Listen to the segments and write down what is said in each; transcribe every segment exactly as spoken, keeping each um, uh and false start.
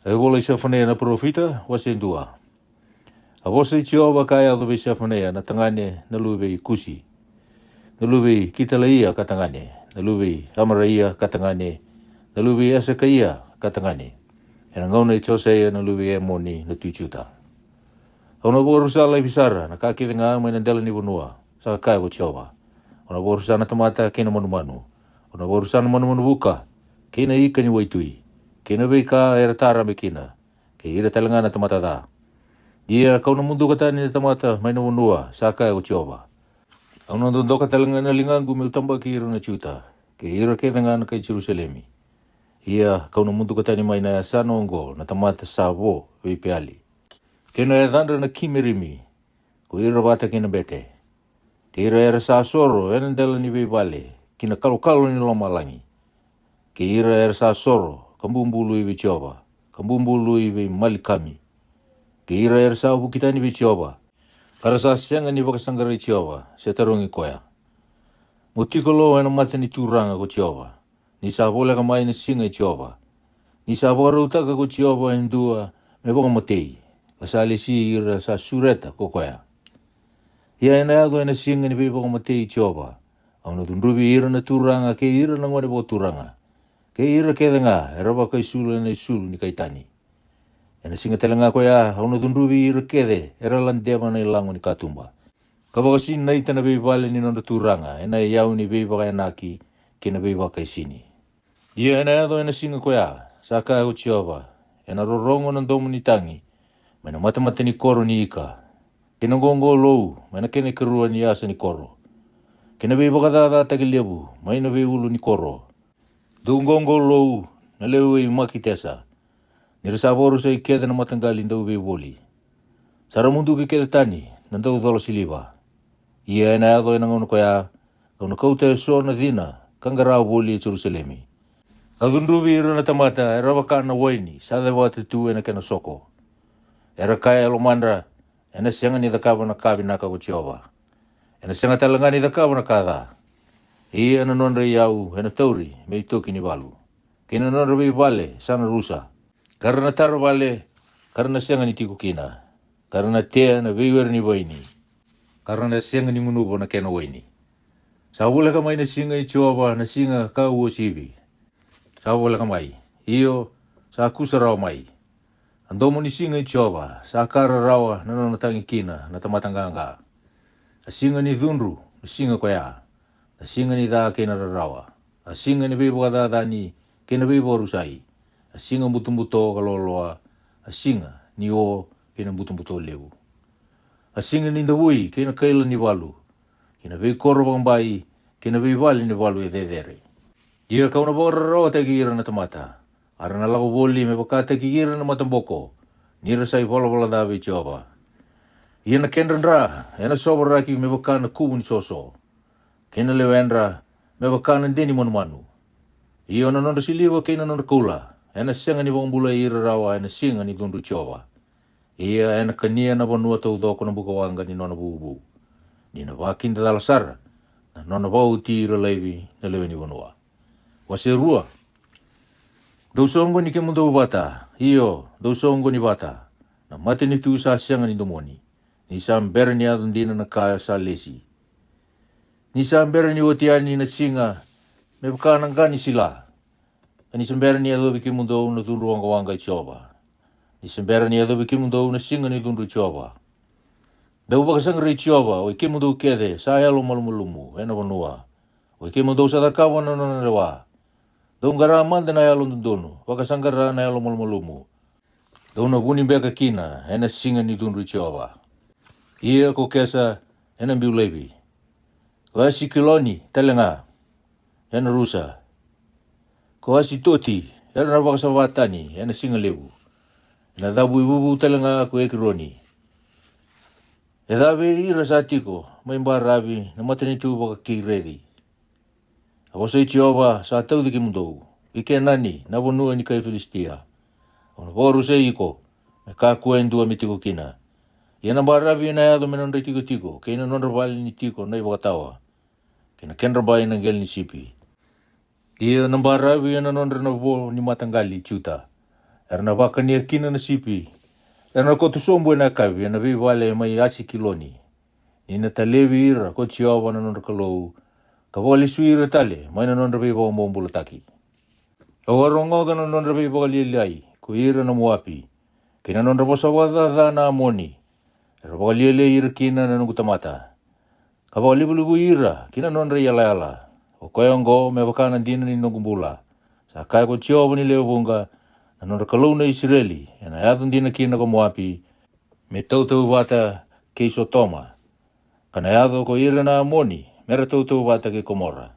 Na ivola i Sefanaia na parofita, wase dua. A vosa i Jiova ka yaco vei Sefanaia na tagane na luve i Kusi, na luve i Kitalaia ka tagane, na luve i Amaraia ka tagane, na luve i Esekaia ka tagane, ena gauna i Josaia na luve i Emoni na tui Juta. Au na vakarusa laivi sara na ka kece ga mai na dela ni vanua, sa kaya ko Jiova. Au na vakarusa na tamata kei na manumanu. Au na vakarusa na manumanu vuka kei na ika ni waitui, kei na veika era tarabe kina, kei ira tale ga na tamata ca. Ia kau na muduka tani na tamata mai na vanua, sa kaya ko Jiova. Au na dodoka tale ga na ligaqu me'u tabaki ira na Juta, kei ira kece ga na kai Jerusalemi. Ia kau na muduka tani mai na yasana oqo na tamata sa vo vei Peali, kei na yacadra na Kimerimi, ko ira vata kei na bete, kei ira era sa soro ena dela ni veivale ki na kalokalo ni lomalagi, kei ira era sa soro ka bubului vei Jiova, ka bubului vei Malikami, kei ira era sa vuki tani vei Jiova, ka ra sa sega ni vakasaqarai Jiova se tarogi koya. Mo tiko lo ena mata ni Turaga ko Jiova, ni sa voleka mai na siga i Jiova. Ni sa vakarautaka ko Jiova e dua me vakamatei, ka sa lesi ira sa sureta ko koya. Ia ena yaco ena siga ni veivakamatei i Jiova, au na cudruvi ira na turaga kei ira na gone vakaturaga, kei ira kece ga era vakaisulu ena isulu ni kai tani. Ena siga tale ga ko ya au na cudruvi ira kece era ladeva na ilago ni katuba, ka vakasinaita na veivale ni nodra turaga ena iyau ni veivakayanaki kei na veivakaisini. Ia ena yaco ena siga ko ya, sa kaya ko Jiova, ena rorogo na domo ni tagi mai na matamata ni koro ni ika, kei na qoqolou mai na kena ikarua ni yasa ni koro, kei na veivakacacataki levu mai na veiulu ni koro. Dou qoqolou, na lewe i Makitesa, ni ra sa vakarusai kece na mataqali dauveivoli. Sa ra muduki kece tani na daucola siliva. Ia ena yaco ena gauna ko ya, kau na kauta eso na cina ka qara voli e Jerusalemi, ka cudruvi ira na tamata era vaka na waini sa cevata tu ena kena soko. Era kaya e lomadra, ena sega ni cakava na ka vinaka ko Jiova, ena sega tale ga ni cakava na ka ca. Ia na nodra iyau ena tauri me itoki ni valu, kei na nodra veivale sa na rusa, ka ra na tara vale, ka ra na sega ni tiko kina, ka ra na tea na veiwere ni vaini, ka ra na sega ni gunuva na kena waini. Sa voleka mai na siga i Jiova na siga ka uasivi. Sa voleka mai, io, sa kusa rawa mai. A domo ni siga i Jiova sa ka rarawa na nona tagi kina na tamata qaqa. A siga ni cudru na siga ko ya, na siga ni ca kei na rarawa, a siga ni veivakacacani kei na veivakarusai, a siga butobuto ka loaloa, a siga ni o kei na butobuto levu, a siga ni davui kei na kaila ni valu, kei na veikoro vakabai, kei na veivale ni valu e cecere. Ia kau na vakararawataki ira na tamata, a ra na lako voli me vakataki ira na mataboko, ni ra sa ivalavala ca vei Jiova. Ia na kedra dra ena sovaraki me vaka na kuvu ni soso, kei na lewedra me vaka na de ni manumanu. Io na nodra siliva kei na nodra koula ena sega ni vakabulai ira rawa ena siga ni cudru i Jiova. Ia ena kania na vanua taucoko na bukawaqa ni nona vuvu, ni na vakidacala sara na nona vakaoti ira laivi na lewe ni vanua. Wase rua. Dou soqoni kemudou vata, io, dou soqoni vata, na matanitu sa sega ni domoni, ni sa bera ni yaco dina na ka sa lesi. Ni sa bera ni oti yani na siga me vaka na qa ni sila. Ka ni sa bera ni yacovi kemudou na cudru waqawaqa i Jiova. Ni sa bera ni yacovi kemudou na siga ni cudru i Jiova. Dou vakasaqarai Jiova, oi kemudou kece sa yalo malumalumu ena vanua, oi kemudou sa cakava na nona lewa. Dou qara mada na yalododonu, vakasaqara na yalo malumalumu. Dou na vuni beka kina ena siga ni cudru i Jiova. Ia ko Kesa ena biu laivi, ko Asikiloni tale ga ena rusa, ko Asitoti era na vakasava tani ena siga levu. Ena cavu ivuvu tale ga ko Ekironi. E ca vei ira sa tiko mai baravi na matanitu vakaKireci. A vosa i Jiova sa tauci kemudou, i Kenani, na vanua ni kai Filisitia. Au na vakarusai iko me kakua e dua me tiko kina. Ia na baravi ena yaco me nodra itikotiko kei na nodra vale ni tiko na ivakatawa, kei na kedra bai na qele ni sipi. Ia na baravi ena nodra na vo ni mataqali i Juta, era na vakania kina na sipi, era na koto sobu ena yakavi ena veivale mai Asikiloni. Ni na talevi ira ko Jiova na nodra Kalou, ka vakalesui ira tale mai na nodra veivakabobulataki. Au a rogoca na nodra veivakalialiai ko ira na Moapi, kei na nodra vosa vakacaca na Amoni, era vakalialiai ira kina na noqu tamata, ka vakalevulevui ira ki na nodra iyalayala. O koya oqo me vaka na dina ni noqu bula, sa kaya ko Jiova ni lewe vuqa, na nodra Kalou na Isireli, ena yaco dina kina ko Moapi me tautauvata kei Sotoma, ka na yaco ko ira na Amoni me ra tautauvata kei Komora,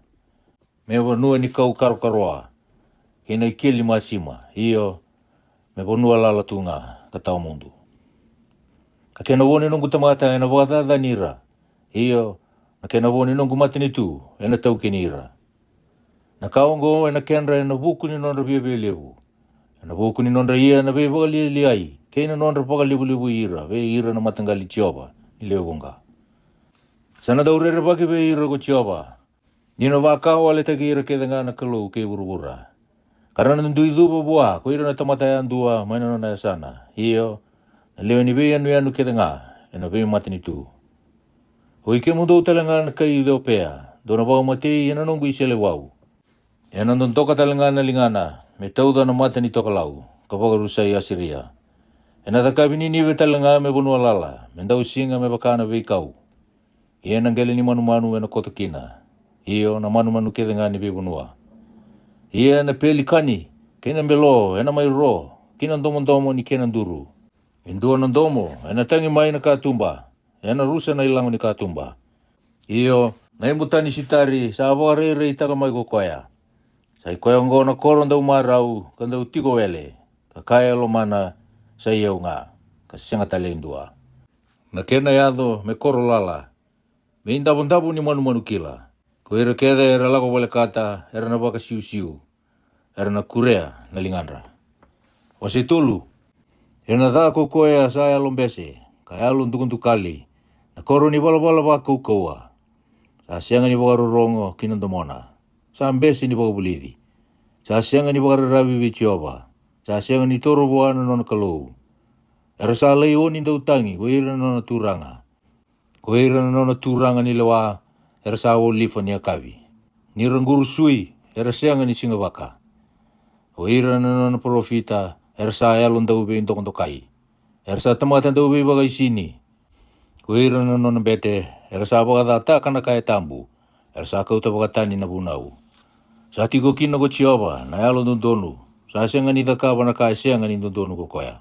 me vanua ni kau karokaroa kei na ikeli masima, io, me vanua lala tu ga ka tawa mudu. A kena vo ni noqu tamata ena vakacacani ira, io, na kena vo ni noqu matanitu ena taukeni ira. Na ka oqo ena kedra ena vuku ni nodra viavialevu, ena vuku ni nodra ia na veivakalialiai, kei na nodra vakalevulevui ira vei ira na mataqali i Jiova ni lewe vuqa. Sa na dau rerevaki vei ira ko Jiova, ni na vakawaletaki ira kece ga na kalou kei vuravura, ka ra na dui cuva vua ko ira na tamata yadua mai na nona yasana, io, na lewe ni veiyanuyanu kece ga ena veimatanitu. Oi kemudou tale ga na kai Iciopea, dou na vakamatei ena noqu iseleiwau. Ena dodoka tale ga na ligana me tauca na mata ni tokalau, ka vakarusai Asiria. Ena cakavi Ninive tale ga me vanua lala, me dausiga me vaka na veikau. Ia na qele ni manumanu ena koto kina, io, na manumanu kece ga ni veivanua. Ia na pelikani kei na belo ena mai ro ki na domodomo ni kena duru. E dua na domo ena tagi mai na katuba, ena rusa na ilago ni katuba. Io, na ibuta ni sitari sa vakarairaitaka mai ko koya. Sa i koya oqo na koro dau marau ka dau tiko wele, ka kaya e lomana, sa i au ga, ka sega tale e dua. Na kena yaco me koro lala, me idavodavo ni manumanu kila. Ko ira kece era lako volekata era na vakasiusiu, era na kurea na ligadra. Wase tolu. Ena ca ko koya sa yalo bese ka yalo dukadukali, na koro ni valavala vakaukauwa. Sa sega ni vakarorogo ki na domona, sa bese ni vakavulici. Sa sega ni vakararavi vei Jiova, sa sega ni toro vua na nona Kalou. Era sa laioni dautagi ko ira na nona turaga, ko ira na nona turaga ni lewa, era sa wolifa ni yakavi. Ni ra qurusui, era sega ni sigavaka. O ira na nona parofita, era sa yalo dauveidokadokaidokai. Era sa tamata dauveivakaisini. Ko ira na nona bete, era sa vakacataka na ka e tabu, era sa kauta vakatani na vunau. Sa tiko kina ko Jiova na yalododonu, sa sega ni cakava na ka e sega ni dodonu ko koya.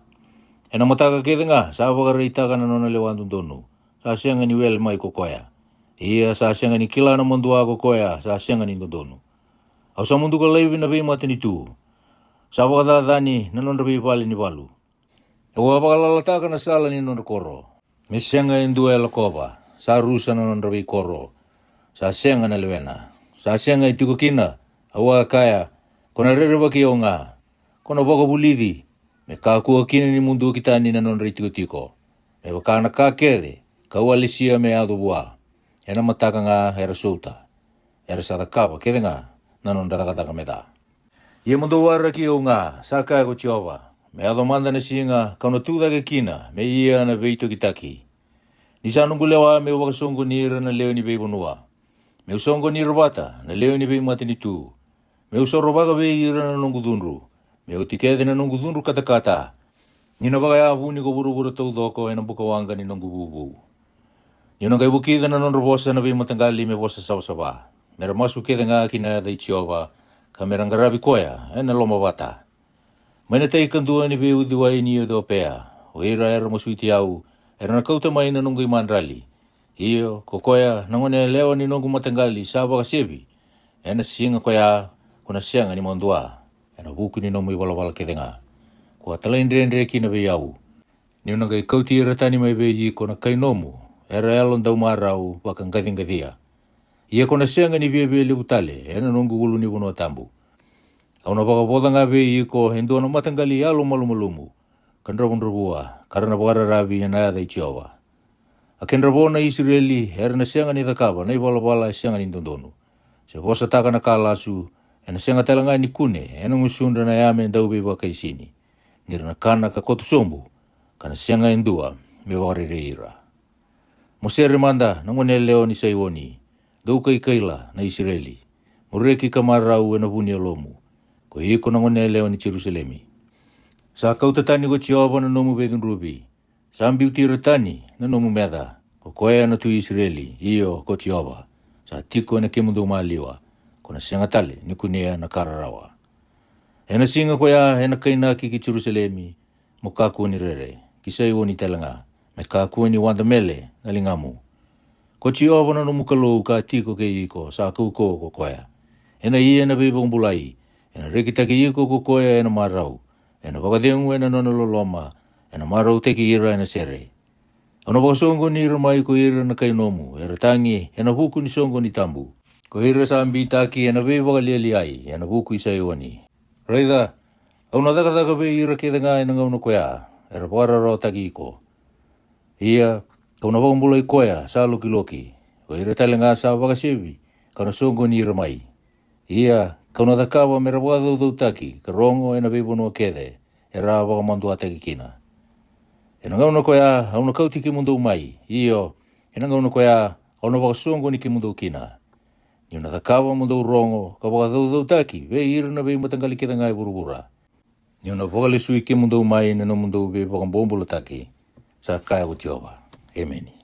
Ena mataka kece ga sa vakaraitaka na nona lewa dodonu, sa sega ni wele mai ko koya. Ia sa sega ni kila na madua ko koya sa sega ni dodonu. Au sa muduka laivi na veimatanitu, sa vakacacani na nodra veivale ni valu. Au a vakalalataka na sala ni nodra koro, me sega e dua e lakova. Sa rusa na nodra veikoro, sa sega na lewena. Sa sega e tiko kina. Au a kaya, ko na rerevaki au ga, ko na vakavulici, me kakua kina ni muduki tani na nodra itikotiko, me vaka na ka kece kau a lesia me yaco vua. Ena mataka ga era souta, era sa cakava kece ga na nodra cakacaka me ca. Ia mo dou waraki au ga, sa kaya ko Jiova, me yaco mada na siga kau na tu cake kina me ia na veitokitaki. Ni sa noqu lewa me'u vakasoqoni ira na lewe ni veivanua, me'u soqoni ira vata na lewe ni veimatanitu. Me'u sorovaka vei ira na noqu cudru, me oti kece na noqu cudru katakata. Ni na vakayavuni ko vuravura taucoko ena bukawaqa ni noqu vuvu. Ni'u na qai vukica na nodra vosa na veimataqali me vosa savasava, me ra masu kece ga ki na yaca i Jiova, ka me ra qaravi koya ena lomavata. Mai na tai kadua ni veiuciwai ni Iciopea, o ira era masuti au, era na kauta mai na noqu imadrali. Io, ko koya na goneyalewa ni noqu mataqali sa vakasevi. Ena siga koya ko na sega ni madua, ena vuku ni nomu ivalavala kece ga ko a talaidredre kina vei au. Ni'u na qai kauti ira tani mai vei iko na kai nomu, era yalo daumarau vakaqaciqacia. Ia ko na sega ni viavialevu tale ena noqu ulu ni vanua tabu. Au na vakavoca ga vei iko e dua na mataqali yalo malumalumu, ka dravudravua, ka ra na vakararavi ena yaca i Jiova. A kedra vo na Isireli era na sega ni cakava na ivalavala e sega ni dodonu, se vosataka na ka lasu, ena sega tale ga ni kune ena gusudra na yame dauveivakaisini. ni ra na kana ka koto sobu, ka na sega e dua me vakarerei ira. Mo sere mada na goneyalewa ni Saioni, dou kaikaila na Isireli. Mo reki ka marau e na vu ni yalomu, ko iko na goneyalewa ni Jerusalemi. Sa kauta tani ko Jiova na nomu veicudruvi, sa biuti ira tani na nomu meca, ko koya na Tui Isireli, io ko Jiova, sa tiko e na kemudou maliwa, ko na sega tale ni kunea na ka rarawa. E na siga ko ya e na kainaki ki Jerusalemi, mo kakua ni rere, ki Saioni tale ga, me kakua ni wada mele na ligamu. Ko Jiova na nomu Kalou ka tiko kei iko sa kaukauwa ko koya. E na ia na veivakabulai, e na rekitaki iko ko koya e na marau, e na vakacegu e na nona loloma, e na marautaki ira e na sere. Au na vakasoqoni ira mai ko ira na kai nomu era tagi e na vuku ni soqoni tabu, ko ira sa bitaki e na veivakalialiai e na vuku i Saioni. Raica, au na cakacaka vei ira kece ga e na gauna ko ya era vakararawataki iko. Ia, au na vakabulai koya sa lokiloki, o ira tale ga sa vakasevi, kau na soqoni ira mai. Ia, kau na cakava me ra vakacaucautaki ka rogo e na veivanua kece era a vakamaduataki kina. E na gauna ko ya au na kauti kemudou mai, io, e na gauna ko ya au na vakasoqoni kemudou kina. Niu na cakava mo dou rogo ka vakacaucautaki vei ira na veimataqali kece ga e vuravura. Niu na vakalesui kemudou mai na nomudou veivakabobulataki, sa kaya ko Jiova. Emeni.